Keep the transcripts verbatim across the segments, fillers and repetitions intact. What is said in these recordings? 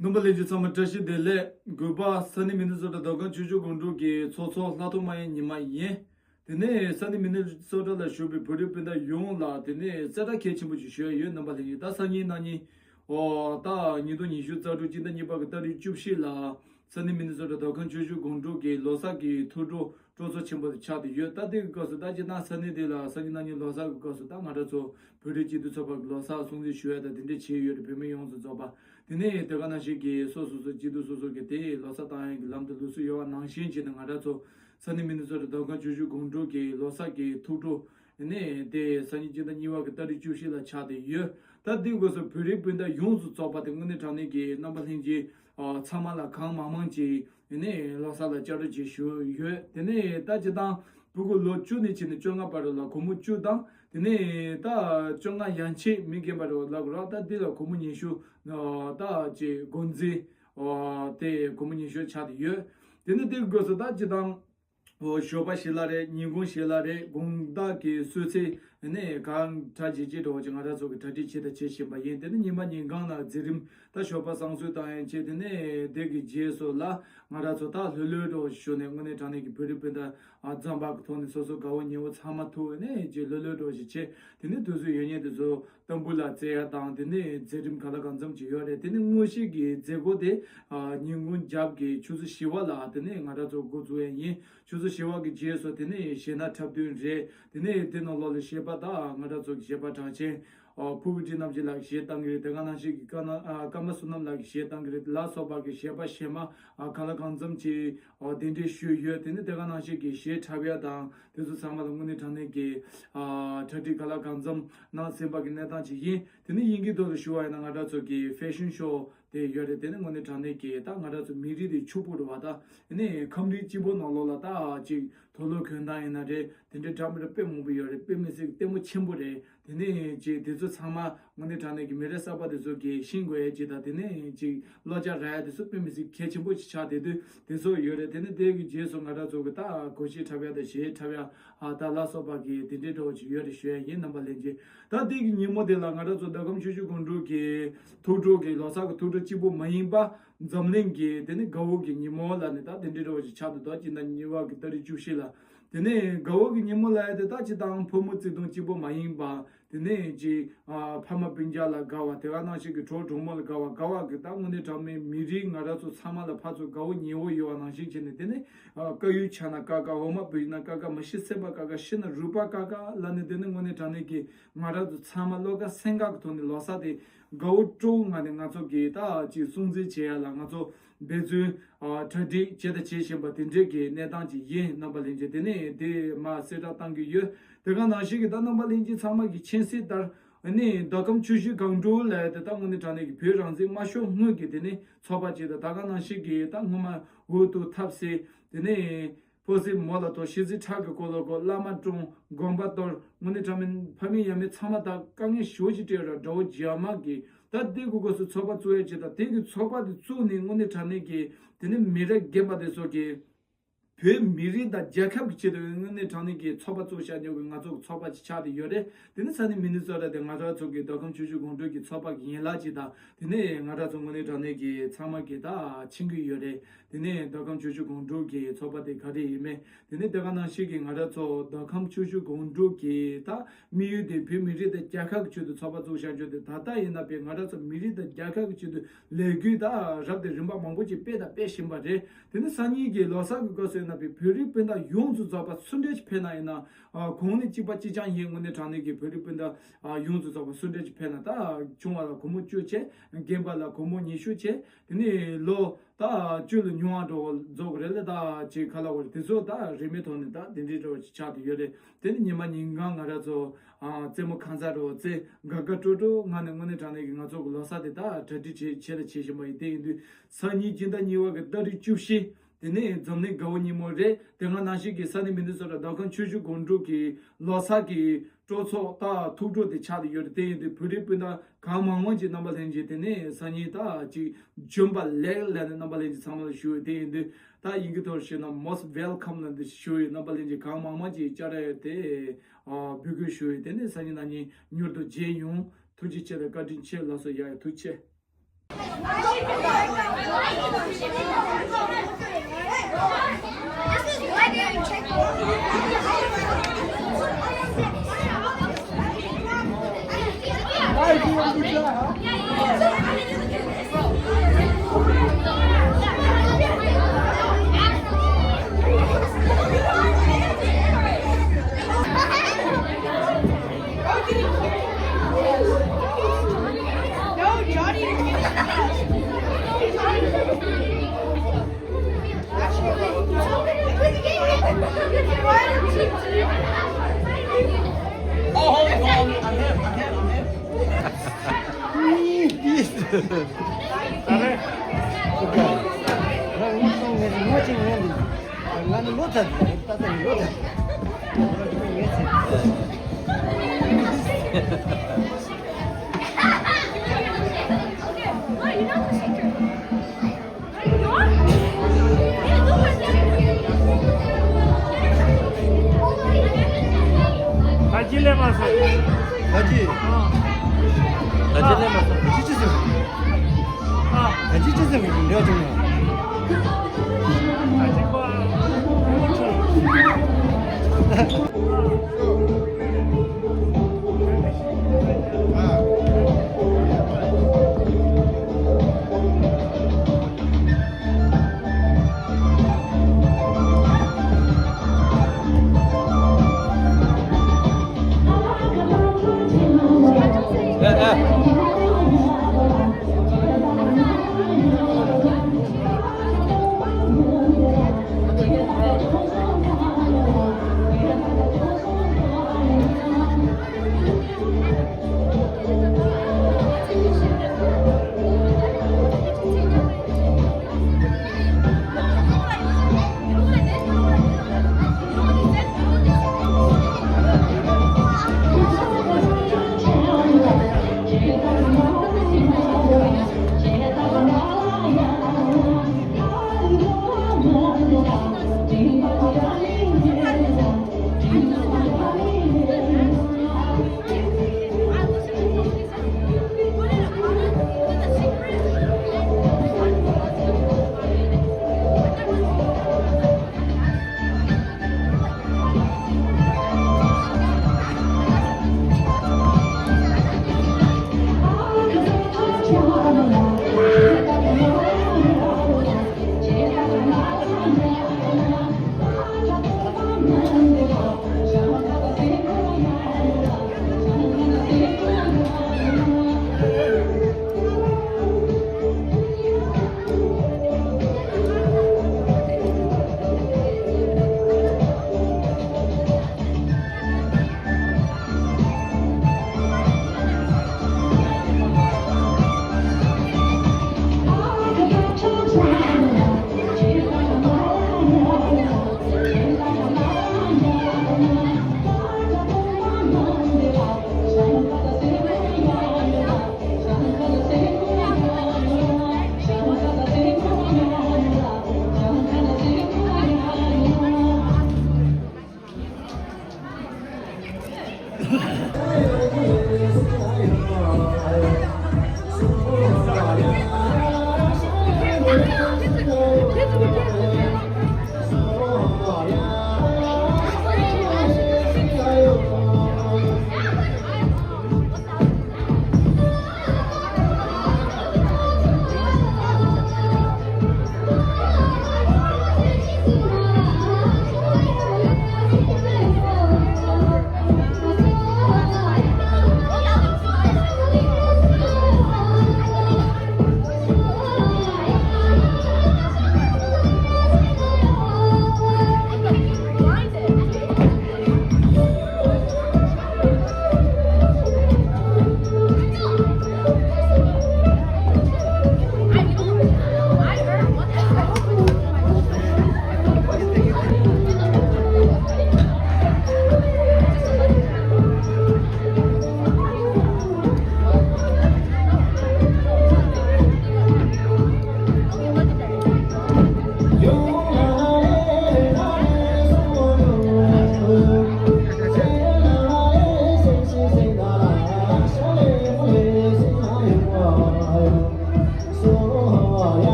རྣམ་པ་ལྷན་རྒྱས་ཚང་མ་བཀྲ་ཤིས་བདེ་ལེགས། གུས་པ་ས་གནས་མི་ནི་སོ་ཊ་མདོ་ཁམས་ཆུ་བཞི་སྒང་དྲུག་གི་ཚོགས་གཙོ་ལྷག་ཐོག་མ་ཡིན་ཉི་མ་ཡིན། དེ་ནས་ས་གནས་མི་ནི་སོ་ཊ་ལ་བཞུགས་པའི་བོད་རིགས་སྤུན་ཟླ་ཡོངས་ལ་དེ་ནས་གསལ་བསྒྲགས་གལ་ཆེན་པོ་ཞིག་ཞུ་ཡ་ཡོད། རྣམ་པ་ལྷན་རྒྱས། ད་སང་ཉིན་གནངས་ཉིན་ཨོ་ད་ཉིས་སྟོང་ཉི་ཤུ་རྩ་དྲུག་སྤྱི་ཟླ་གཉིས་པ་གི་ཏ་རིག་བཅུ་བཞི་ལ་ས་གནས་མི་ནི་སོ་ཊ་མདོ་ཁམས་ཆུ་བཞི་སྒང་དྲུག་གི་ལོ་གསར་གྱི་ཐུགས་སྤྲོ་སྤྲོ་ཚོགས་ཆེན་པོ་དེ་ཆགས་བསྡད་ཡོད། ད་དེ་གི་སྐབས་སུ་ད་སྤྱིར་བཏང་ས་གནས་དེ་ལ་སང་ཉིན་གནངས་ཉིན་ལོ་གསར་གྱི་སྐབས་སུ་ད་ང་རང་ཚོ་བོད་རིགས་སྤྱི་མཐུན་ཚོགས་པ་གི་ལོ་གསར་སྲུང་བརྩི་ཞུ་ཡ་དང་དེ་འདྲས་བྱས་ཡོད་རེད། བོད་མི་ཡོངས་སུ་རྫོགས་པ། དེ་ནས་དེ་ག་ནང་བཞིན་གྱི་སོ་སོ་སོ་སྐྱིད་སྡུག་སོ་སོ་གི་དེ་ལོ་གསར་བཏང་ཡ་གི་ལམ་དུ་ལུགས་སྲོལ་ཡོད་པ་ནང་བཞིན་བྱས་ནས་ང་རང་ཚོ་ས་གནས་མི་ནི་སོ་ཊ་མདོ་ཁམས་ཆུ་བཞི་སྒང་དྲུག་གི་ལོ་གསར་གྱི་ཐུགས་སྤྲོ་ནས་དེ་སང་ཉིན་སྤྱི་ཟླ་གཉིས་པ་གི་ཏ་རིག་བཅུ་བཞི་ལ་ཆགས་བསྡད་ཡོད། ད་དེ་སྐབས་སུ་བོད་རིགས་སྤུན་ཟླ་ཡོངས་སུ་རྫོགས་པ་དེ་དངོས་གནས་དྲང་གནས་ཀྱི་རྣམ་པ་ལྷན་རྒྱས་ཚང་མ་ལ་གང་མང་མང་ཅིག་དེ་ནས་ལོ་གསར་ལ་བཅར་འདྲི་བྱེད་ཞུ་ཡོད། དེ་ནས་ད་སྤྱིར་བཏང་ཕྲུ་གུ་ལོ་བཅུ་ནས་བྱས་ནས་བཅོ་ལྔ་བར་ལ་སྒོར་མོ་བཅུ་དང་དེ་ནས་ད་བཅོ་ལྔ་ཡན་ཆད་མི་རྒན་པ་རེད་ལབ་ར། ད་འདི་ལ་སྒོར་མོ་ཉི་ཤུ་ད་ཅེས་སྒོར་འཛིན་དེ་སྒོར་མོ་ཉི་ཤུ་ཆགས་བསྡད་ཡོད། དེ་ནས་དེ་སྐབས་སུ་ད་སྤྱིར་བཏང་ཞོགས་པ་ཞིག་ལ་རེད། ཉིན་གུང་ཞིག་ལ་རེད། དགོང་དག་གི་གསོལ་ཚིགས་ནས་གང་གྲ་རྗེས་རྗེས་འགྲོ་བ་ཅིག་ང་རང་ཚོ་གི་གྲ་སྒྲིག་བྱས་དང་བྱེད་བཞིན་པ་ཡིན། དེ་ནས་ཉི་མ་ཉིན་གང་ལ་མཛད་རིམ་ད་ཞོགས་པ་བསང་གསོལ་བཏང་ཡན་ཆད་དེ་ནས་དེ་གི་རྗེས་སུ་ལ་ང་རང་ཚོ་ད་ལྷོད་ལྷོད་འགྲོ་བ་ཞིག་ཞུ་ནས་དངོས་གནས་དྲང་གནས་ཀྱི་བོད་རིགས་སྤུན་ཟླ་ཨ་འཛོམས་པ་གི་ཐོག་ནས་སོ་སོ་དགའ་བོ་ཉེ་བོ་ཚང་མ་ཐུག་ནས་ཅིག་ལྷོད་ལྷོད་འགྲོ་བ་ཞིག་བྱས། དེ་ནས་དུས་ཚོད་ཡོད་ཉེ་དེ་ཚོ་ཏམ་བུ་ལ་རྩེ་ཡ་དང་དེ་ནས་མཛད་རིམ་ག་ལ་གང་འཚམ་ཅིག་ཡོད་རེད། དེ་ནས་དངོས་གཞི་གི་མཛད་སྒོ་དེ་ཨ་ཉིན་གུང་རྒྱབ་ཀྱི་ཆུ་ཚོད་བཞི་པ་ལ་དེ་ནས་ང་རང་ཚོ་འགོ་འཛུགས་ཡ་ཡིན། ཆུ་ཚོད་བཞི་པ་གི་རྗེས་སུ་དེ་ནས་གཞས་སྣ་འཁྲབ་སྟོན་རེད། དེ་ནས་དེ་ནང་ལོགས་ལ་གཞས་པ་དང་ང་རང་ཚོ་གི་གཞས་པ་གྲགས་ཅན་ཨ་ཕུར་བུ་ཊི་རྣམ་རྒྱལ་ལགས་ཀྱིས་གཞས་བཏང་གི་རེད། དེ་ག་ནང་བཞིན་གྱི་ཀརྨ་ཨ་ཀརྨ་བསོད་ནམས་ལགས་ཀྱིས་གཞས་བཏང་གི་རེད་ལ་སོགས་པ་གི་གཞས་པ་གཞས་མ་ཨ་ག་ལ་གང་འཚམ་ཅིག་ཨ་གདན་འདྲེན་ཞུས་ཡོད། དེ་ནས་དེ་ག་ནང་བཞིན་གྱི་གཞས་འཁྲབ་ཡ་དང་དེ་ཚོ་ཚང་མ་ལ་དངོས་གནས་དྲང་གནས་ཀྱི་ཨ་གྲ་སྒྲིག་ག་ལ་གང་འཚམ་གནང་ཟིན་པ་གི་གནས་སྟངས་ཅིག་ཡིན། དེ་ནས་དབྱིན་སྐད་ཐོག་ཏུ་ཞུ་བ་ཡིན་ན་ང་རང་ཚོ་གི་ཕེ་ཤན་ཤོ་དེ་ཡོད་རེད། དེ་ནི་དངོས་གནས་དྲང་གནས་ཀྱི་ད་ང་རང་ཚོ་མི་རིགས་དེ་ཕྱུག་པོ་རེད་བ། ད་དེ་ནས་ཁམས་རིགས་གཅིག་པོ་ནང་ལོགས་ལ་ད་ཅིག་དུག་ལོག་གྱོན་སྟངས་ཡིན་ན་རེད། དེ་འདྲའི་འདྲ་མི་འདྲ་དཔེ་མང་པོ་ཡོད་རེད། དཔེ་མི་སྲིད་ལྟད་མོ་ཆེན་པོ་རེད། དེ་ནས་ཅིག་དེ་ཚོ་ཚང་མ་དངོས་གནས་དྲང་གནས་ཀྱི་མི་རབས་གསར་པ་དེ་ཚོ་གིས་ཤེས་དགོས་ཡ་ཅིག་དང་དེ་ནས་ཅིག་བློ་རྒྱ་རག་ཡ་དེ་ཚོ་དཔེ་མི་སྲིད་གལ་ཆེན་པོ་ཅིག་ཆགས་བསྡད་དུས་དེ་ཚོ་ཡོད་རེད། དེ་ནས་དེ་གི་རྗེས་སུ་ང་རང་ཚོ་གི་ད་སྒོར་གཞས་འཁྲབ་ཡ་དང་གཞས་འཁྲབ་ཡ་ཨ་ད་ལ་སོགས་པ་གི་དེ་འདྲའི་འདྲ་བོ་ཅིག་ཡོད་རེད་ཞུ་ཡ་ཡིན། རྣམ་པ་ལྷན་རྒྱས། ད་དེ་གི་ཉིན་མོ་དེ་ལ་ང་རང་ཚོ་མདོ་ཁམས་ཆུ་བཞི་སྒང་དྲུག་གི་ཐུགས་སྤྲོ་གི་ལོ་གསར་གི་ཐུགས་སྤྲོ་གཅིག་པོ་མ་ཡིན་པ་འཛམ་གླིང་གི་དེ་ནི་དགའ་བོ་གི་ཉིན་མོ་ལ་ནི་ད་དེ་འདྲའི་འདྲ་བོ་ཅིག་ཆགས་འདུག་ད་སྤྱི་ཟླ་གཉིས་པ་གི་ཏ་རིག་བཅུ་བཞི་ལ་དེ་ནས་དགའ་བོ་གི་ཉིན་མོ་ལ་ཡ་དེ་ད་སྤྱིར་བཏང་ཕོ་མོ་བརྩེ་དུང་གཅིག་པོ་མ་ཡིན་པ་དེ་ནས་ཅིག་ཨ་ཕ་མ་སྤུན་ཀྱག་ལ་དགའ་བ། དེ་ག་ནང་བཞིན་གྱི་གྲོགས་གྲོགས་མོ་ལ་དགའ་བ། དགའ་བ་གི་ད་དངོས་གནས་དྲང་གནས་མི་རིགས་ང་རང་ཚོ་ཚང་མ་ལ་ཕར་ཚུར་དགའ་བོ་ཉེ་བོ་ཡོད་པ་ནང་བཞིན་བྱས་ནས་དེ་ནས་ཨ་དཀར་ཡོལ་ཆགས་ན་དཀར་དཀར། འོ་མ་བུད་ན་དཀར་དཀར། མ་ཤི་སེམས་པ་དཀར་དཀར། ཤི་ན་རུས་པ་དཀར་དཀར་ལབ་ནས་དེ་ནས་དངོས་གནས་དྲང་གནས་ཀྱི་ང་རང་ཚོ་ཚང་མ་བློ་དཀར་སེམས་དཀར་གི་ཐོག་ནས་ལོ་གསར་དེ་དགའ་བོ་སྤྲོ་བོ་ངང་ནས་ང་ཚོ་གི་ད་ཅིག་སྲུང་བརྩི་བྱེད་ཡ་ལ་ང་ཚོ་འབད་བརྩོན་ཨ་གྲ་སྒྲིག་བྱས་དང་བྱེད་བཞིན་པ་དེ་འདྲས་ཀྱི་གནས་སྟངས་ཅིག་ཡིན། རྣམ་པ་ལྷན་རྒྱས། དེ་ནས་དེ་མར་གསལ་བསྒྲགས་བཏང་གི་ཡོད། དེ་ག་ནང་བཞིན་གྱི་ད་རྣམ་པ་ལྷན་རྒྱས་ཚང་མ་གི་མཁྱེན་གསལ་ལྟར་ཨ་ནི་མདོ་ཁམས་ཆུ་བཞི་སྒང་དྲུག་ལ་དེ་ད་དངོས་གནས་དྲང་གནས་ཀྱི་བོད་རང་བཙན་མ་ཤོར་སྔོན་གྱི་དེ་ནས་ཚོགས་པ་ཅིག་དང་། ད་ག་ནང་བཞིན་གྱི་ད་སྔོན་མ་འོག་ཏུ་ཐབས་ཟད་དེ་ནས་ཕོ་སྲིད་མོ་ལ་ཐོག་ཤི་ཚེ་ཁྲག་གི་ཀོ་ལོ་ཀོ། བླ་མ་བཀྲོངས་དགོན་པ་གཏོར། དངོས་གནས་དྲང་གནས་ཕ་མེས་ཡང་མེས་ཚང་མ་ད་དཀའ་ངལ་ཞེ་པོ་ཅིག་སྤྲད་ར། དགྲ་བོ་རྒྱ་དམར་གྱིས་ད་དེ་གི་སྐབས་སུ་ཚོགས་པ་བཙུགས་ཡ་ཅིག་དང་། དེ་གི་ཚོགས་པ་དེ་བཙུགས་ནས་དངོས་གནས་དྲང་གནས་ཀྱི་དེ་ནས་མི་རབས་རྒན་པ་དེ་ཚོ་གིས་བོད་མི་རིགས་དང་རྒྱལ་ཁབ་ཀྱི་ཆེད་དུ་དངོས་གནས་དྲང་གནས་ཀྱི་ཚོགས་པ་བཙུགས་བཞག་མྱོང་གི་ང་ཚོ་གི་ཚོགས་པ་ཅིག་ཆགས་བསྡད་ཡོད་རེད། དེ་ནི་ས་གནས་མི་ནི་སོ་ཊ་དེ་ང་རང་ཚོ་གི་མདོ་ཁམས་ཆུ་བཞི་སྒང་དྲུག་གི་ཚོགས་པ་གི་ཡན་ལག་ཅིག་དང་། དེ་ནས་ང་རང་ཚོ་དངོས་གནས་དྲང་གནས་ཀྱི་ཚང་མ་གི་ད་མཁྱེན་གྱི་ཡོད་རེད། དེ་ནས་མདོ་ཁམས་ཆུ་བཞི་སྒང་དྲུག་གི་ཚོགས་པ་དེ་ག་རེ་ཡིན་མིན། དེ་ནས་དེ་ག་ནང་བཞིན་གྱི་ང་རང་ཚོ་མདོ་ཁམས་ཆུ་བཞི་སྒང་དྲུག་གི་ད་དམིགས་ཡུལ་དེ་བོད་མི་རིགས་དང་རྒྱལ་ཁབ་ཀྱི་ཆེད་དུ་ཚོགས་པ་བཙུགས་བཞག་རྒྱུ་དེ། ད་ལྟ་ཡིན་ན་བས་ང་རང་ཚོ་མི་རིགས་དང་རྒྱལ་ཁབ་ཀྱི་ཆེད་དུ་ལས་འགུལ་ད་རབ་དང་རིམ་པ་མང་པོ་ཅིག་སྤེལ་དང་སྤེལ་བཞིན་པ་རེད། དེ་ནི་སང་ཉིན་གྱི་ལོ་གསར་གྱི་སྐབས་སུ་ཡིན་ན་བས་བོད་རིགས་སྤུན་ཟླ་ཡོངས་སུ་རྫོགས་པ་སུ་འདྲ་ཞིག་ཕེབས་ན་ཡིན་ན་ཨ་གོང་ནས་གཅིག་པ་གཅིག་རྐྱང་ཡིན། དངོས་གནས་དྲང་གནས་ཀྱི་བོད་རིགས་སྤུན་ཟླ་ཨ་ཡོངས་སུ་རྫོགས་པ་སུ་འདྲ་ཞིག་ཕེབས་ན། ད་ཆུང་བ་ལ་སྒོར་མོ་བཅུ་བྱས། རྒན་པ་ལ་སྒོར་མོ་ཉི་ཤུ་བྱས། དེ་ནས་ལོ་ད་བཅུ་ལས་ཉུང་བ་འགྲོ་རྫོགས་རེད་ལ། ད་ཅིག་ག་ལ་བར་དེ་ཚོ་ད་རིན་མེད་ཐོག་ནས་ད་དེ་འདྲའི་འགྲོ་ཆགས་བསྡད་ཡོད་རེད། དེ་ནི་ཉི་མ་ཉིན་གང་ང་རང་ཚོ་ཨ་རྩེད་མོ་ཁང་ཚ་རོ་རྩེ་དགའ་དགའ་སྤྲོ་སྤྲོ་ངང་ནས་དངོས་གནས་དྲང་གནས་ཀྱི་ང་ཚོ་གི་ལོ་གསར་དེ་ད་གྲ་སྒྲིག་བྱེད་བྱེད་ལ་བྱེད་བཞིན་པ་ཡིན། དེ་ཡིན་དུས་སང་ཉིན་སྤྱི་ཟླ་གཉིས་པ་གི་ཏ་རིག་བཅུ་བཞི། དེ་ནས་འཛམ་གླིང་དགའ་བོ་ཉིན་མོ་རེད། དེ་སྔ་ནང་བཞིན་གྱི་ས་གནས་མི་ནི་སོ་ཊ་མདོ་ཁམས་ཆུ་བཞི་སྒང་དྲུག་གི་ལོ་གསར་གྱི་སྤྲོ་ཚོགས་དང་ཐུགས་སྤྲོ་དེ་ཆགས་བསྡད་ཡོད་རེད། དེ་ཡིན་དུས་བོད་རིགས་སྤུན་ཟླ་གང་མང་མང་ཅིག་རྣམ་པ་ལྷན་རྒྱས་དེ་ནས་སང་ཉིན་ད་ཅིག་བྱོན་པ་ལེགས་ལབ་ནས་རྣམ་པ་ལྷན་རྒྱས་ཚང་མ་ལ་ཞུ་ཡོད། དེ་ཡིན་དུས་ད་དབྱིན་སྐད་ཐོག་བཤད་ན་most welcome་ལབ་འདི་ཞུ་ཡོད། རྣམ་པ་ལྷན་རྒྱས་གང་མང་མང་ཅིག་བཅར་ཡ་ཡོད་དེ་ཨ་འབོད་སྐུལ་ཞུ་ཡོད། དེ་ནས་སང་ཉིན་གནངས་ཉིན་མྱུར་དུ་མཇལ་ཡོང་། ཐུགས་རྗེ་ཆེ་དང་བཀའ་དྲིན་ཆེ་ལགས་སོ། ཡ་ཡ་ཐུགས་རྗེ་ཆེ། ད་ཅི་ལས་མ་སོང་། ད་ཅི། ཨ། ད་ཅི་ལས་མ་སོང་། ཨ། ད་ཅི་ཅི་ཟེར་གི་འདྲ་བྱུང་ན། ད་ཅི་ཁོ།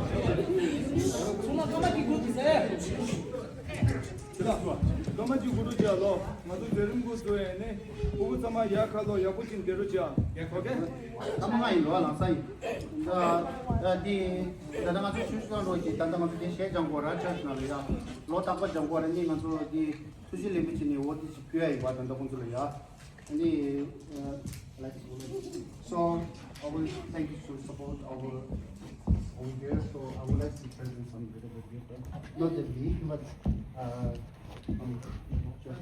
ཚང་མ་སྐར་མ་གཅིག་འགོ་ཚུགས་ཟེར། ཁྱེད་ལ་སྐར་མ་གཅིག་འགོ་འགྲོ་བྱ་ལོ། ང་ཚོ་མཛད་རིམ་འགོ་བཟོ་ཡས་ནས་ཕྲུ་གུ་ཚང་མ་ཡར་ཁ་ལོ། ཡག་པོ་ཅིག་བསྡད་རོགས་བྱ། ཨོ་ཁེ། སྐར་མ་ལྔ་ཡིན་ལོ། ལགས་ས་ཡིན། ད་ད་འདི་ད་ལྟ་ང་ཚོ་ཆུ་ཤུ་ལང་རོགས་ཀྱིས་ད་ལྟ་ང་ཚོ་འདི་གཞས་སྦྱང་དགོས་ར། ཆར་ཆུ་ནང་ལ་ཡ་ལོ་རྟག་པར་སྦྱང་དགོས་ར། ནི་ང་ཚོ་འདི་ཐུགས་རྗེ་ལེགས་འབུལ་བྱས་ནས་འོ་འདི་ཞིག་བསྐྱོན་ཡ་ཡིན་པ། ད་ལྟ་ཁོང་ཚོ་ལ་ཡ། And the, uh, like, so I will thank you to support our over there. So I would like to present some little bit gift. Not that big, but uh, um, just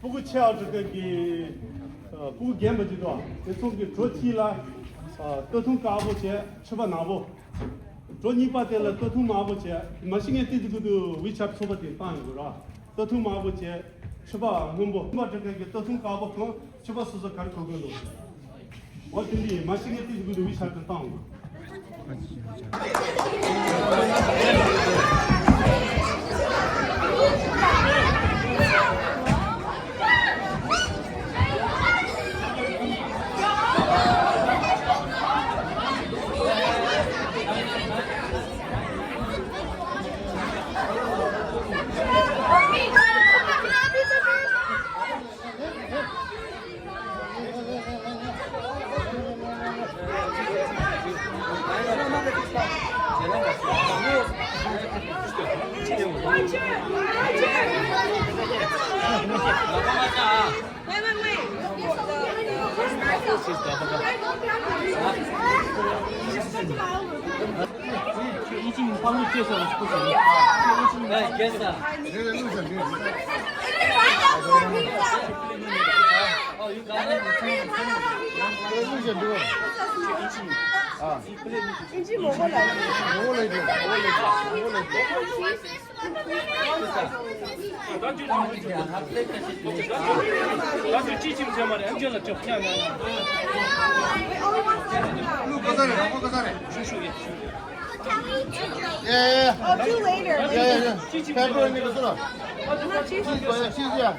ཕྲུ་གུ་ཆེ་བ་ཚོ་གི་ཕྲུ་གུ་རྒན་པ་ཅིག་འདུག་དེ་ཚོ་གི་གྲོ་གཅིག་ལ་སྟོད་ཐུང་དཀར་པོ་བྱས། ཕྱུ་པ་ནག་པོ། གྲོ་གཉིས་པ་དེ་ལ་སྟོད་ཐུང་དམར་པོ་བྱས། མ་གཞི་ངས་ཏི་ཏི་གུ་དུ་ཝི་ཆར་ཚོགས་པ་དེ་བཏང་ཡོད་ར། སྟོད་ཐུང་དམར་པོ་བྱས། ཕྱུ་པ་སྔོན་པོ། སྔོན་པ་འདྲ་མཁན་གྱི་སྟོད་ཐུང་དཀར་པོ་གང་། ཕྱུ་པ་སོ་སོ་ག་རེ་གོ་དགོས་འདུག་འོ་དེ་འདི་མ་གཞི་ངས་ཏི་ཏི་གུ་དུ་ཝི་ཆར་དུ་བཏང་ཡོད། Yeah, yeah, yeah. Oh, too later. Yeah, yeah, yeah. Pepperoni, cheese, yeah. Cheese, yeah.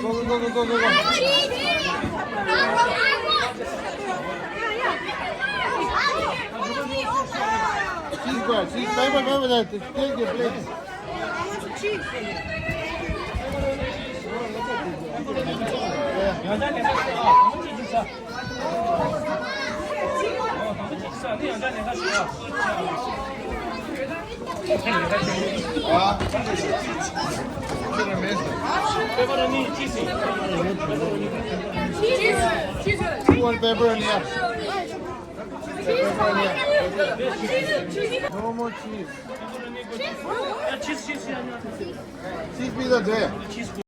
Go, go, go, go, go, go. Cheese, bro. Cheese, bye, bye, bye, bye. Take your plate. Yeah. You want pepperoni? Yeah. Pepperoni. Yeah. No more cheese. Cheese pizza there.